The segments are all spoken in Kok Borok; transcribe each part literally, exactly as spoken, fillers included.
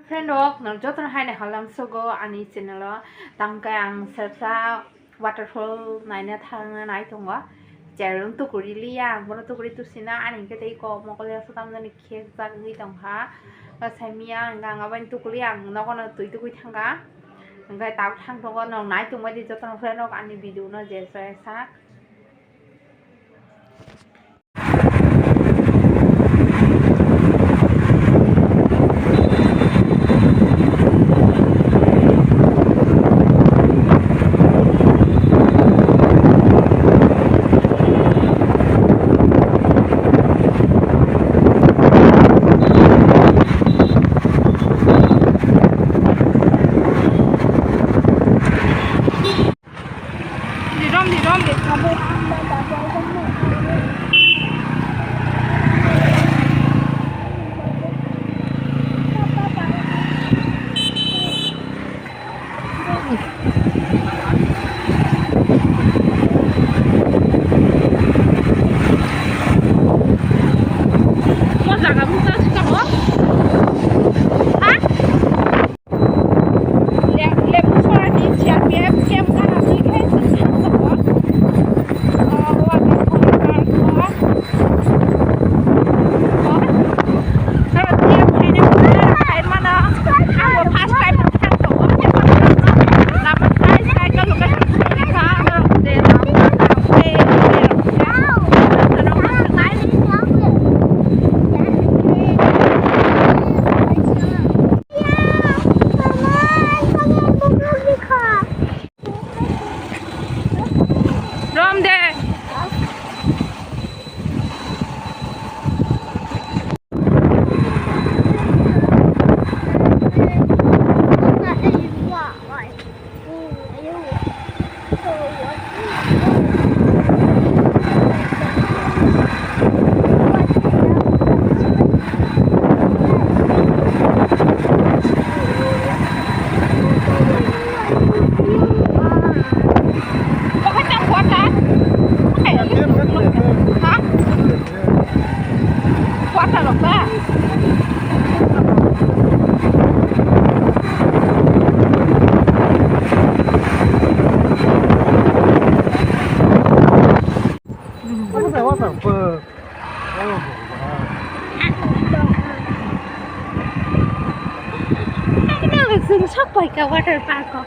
Friend rok, nwng jotono haino halam sugo ani channel o. Tangkhe ang sersa waterfall naina thangna nai tongo. Cherwng tukuri liya, ang bono tukuri tusina, ani hwnkhe tei kok mokol ya swkang jani khekjak wngwi tongkha. Saimiya hwnkhe ang aboni tukuli ang nogono twi tugui thangkha. Hwnkhe tabuk thang tongo, nwng nai tongbai di jotono friend rok ani video no je soya sak. Di rom, di rom, di rom. O jaga busa sikamo? Ha? Le-, lebu sorani C R P F camp gana si khai si thang tongo. O, o, o, o, o. Aro camp khaina khe khai mano. Ang bo first time thang tongo. Lama sai sai ka location suri kha, aro je lama sai sai. Rom de. Kuata rok ba? Chwng sok pai kha water park o.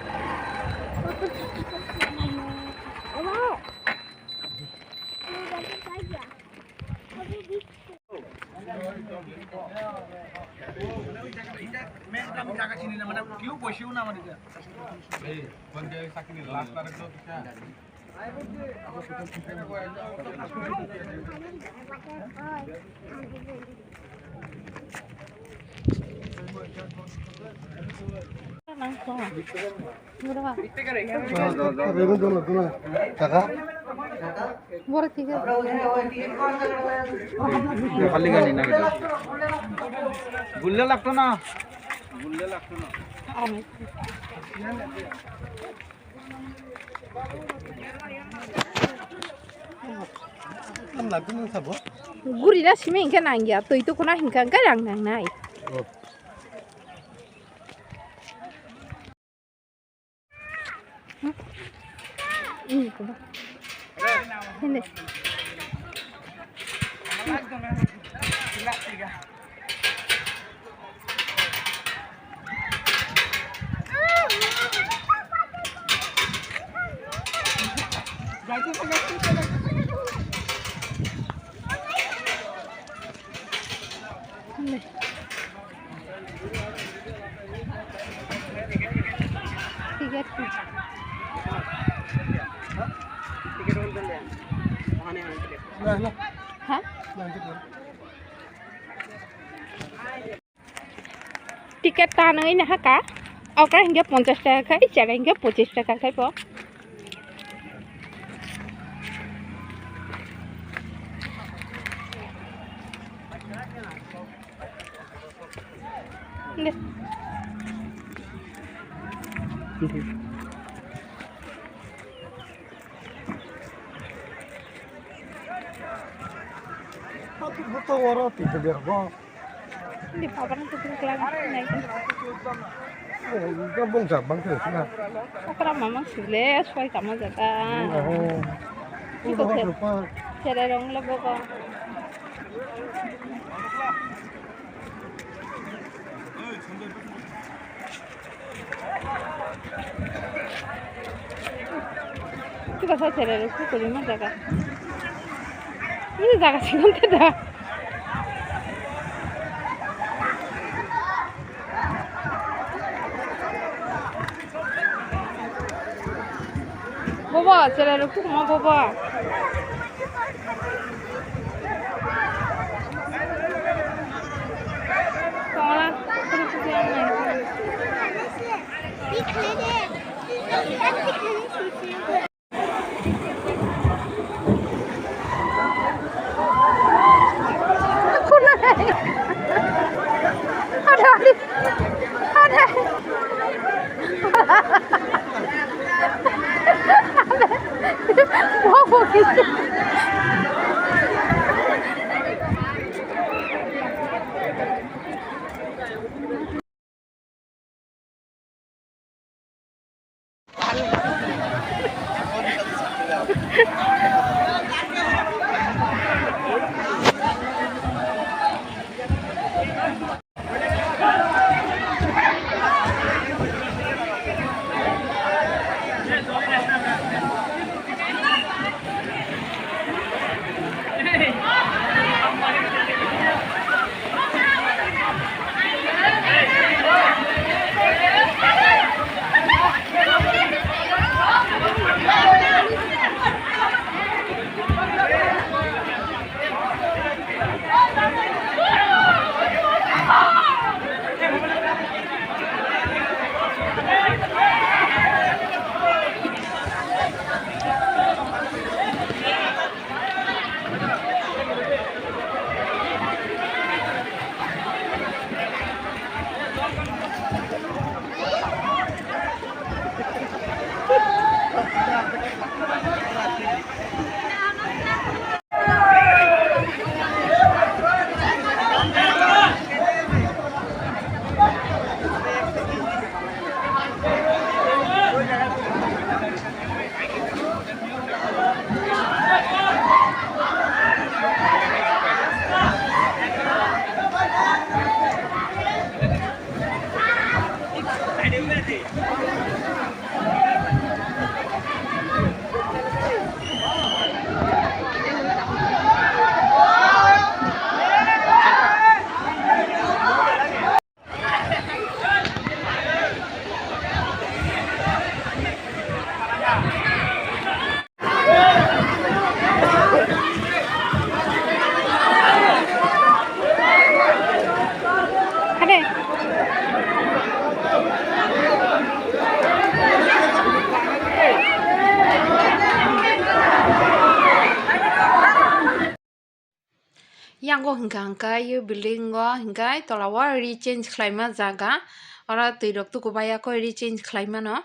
Kaka? Borok tiga. Kali gani na kita. Gulle lakto na. Gulle lakto na. Guri na simi hingke nangya, twi tukuna hingka hingke rang nangnai. Ha? Ticket ta nangwi nahaka, okra hingke ponchash taka khai, chera hingke pochish taka khai po. De. Di papan tu tu kelang nai. Bongsa bangsa sina. Okra mamang sile soi kama jata. Iko sere rong le bobo. Chuka sa chere ro, chuka ri ma jaga. Ini jaga singkon te da. Bobo, chere ro, chuka ma bobo. Yango hwnkha hwnkhe, yo building o hwnkhe tola o rechange khlaima jaga, oro twi rok tukubai ya khe rechange khlaimano.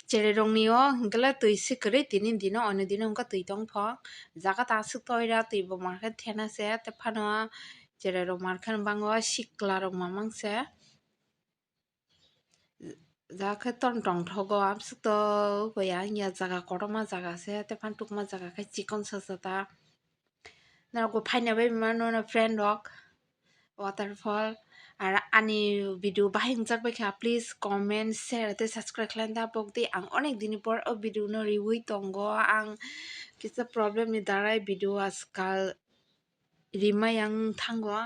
Cherai rok ni o hwnkhe le twi se kwrwi tini dino, ani dino hwnkhe twi tong pho, jaga ta aswk toira twi bo mar khe thena se, tei phano cherai rok mar khe bang o sikla rok mamang se. Ja khe ton tongthogo, amswk to wngya, wngya jaga kotorma jaga se, tei phan tukma jaga khe chikon sasa ta. Norok bo phaina bai mano no friend rok, waterfall. Ar ani video bahai wngjak bai kha, please comment, share tei subscribe khlai da pok di. Ang onek dini por o video no riui tongo, ang kisa problem ni darai video ajkal rimai ang thango.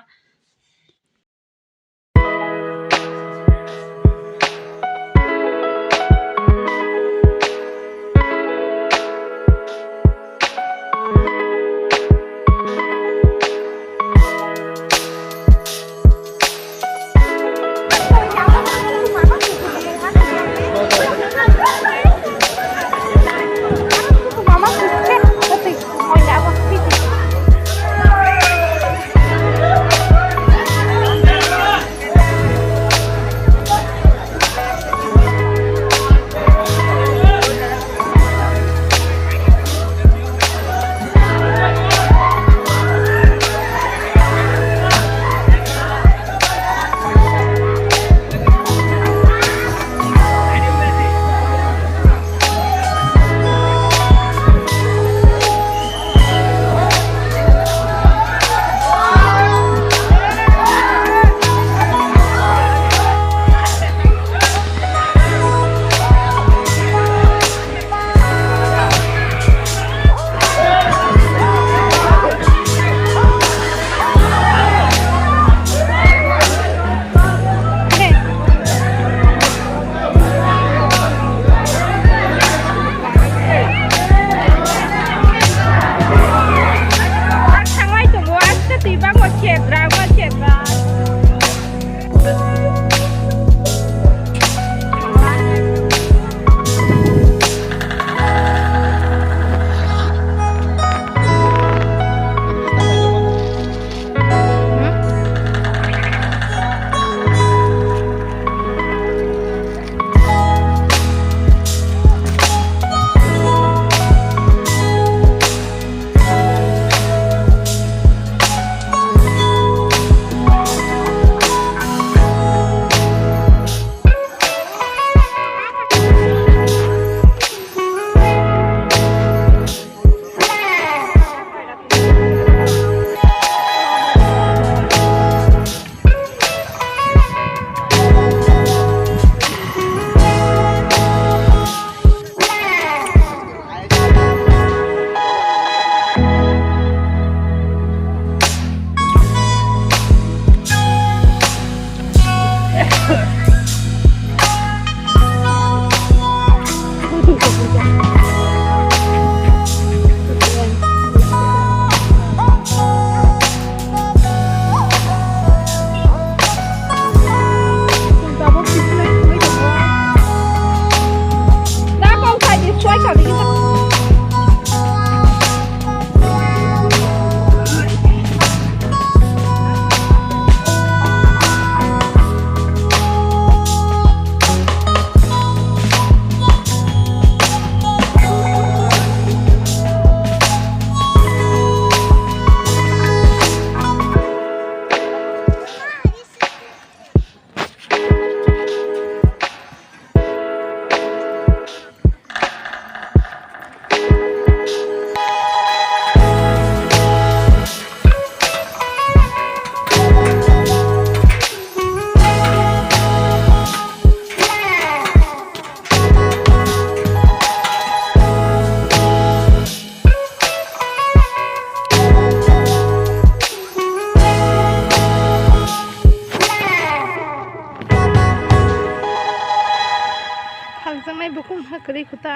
Khakjaknai bukhuk wngkha kwrwi kwta.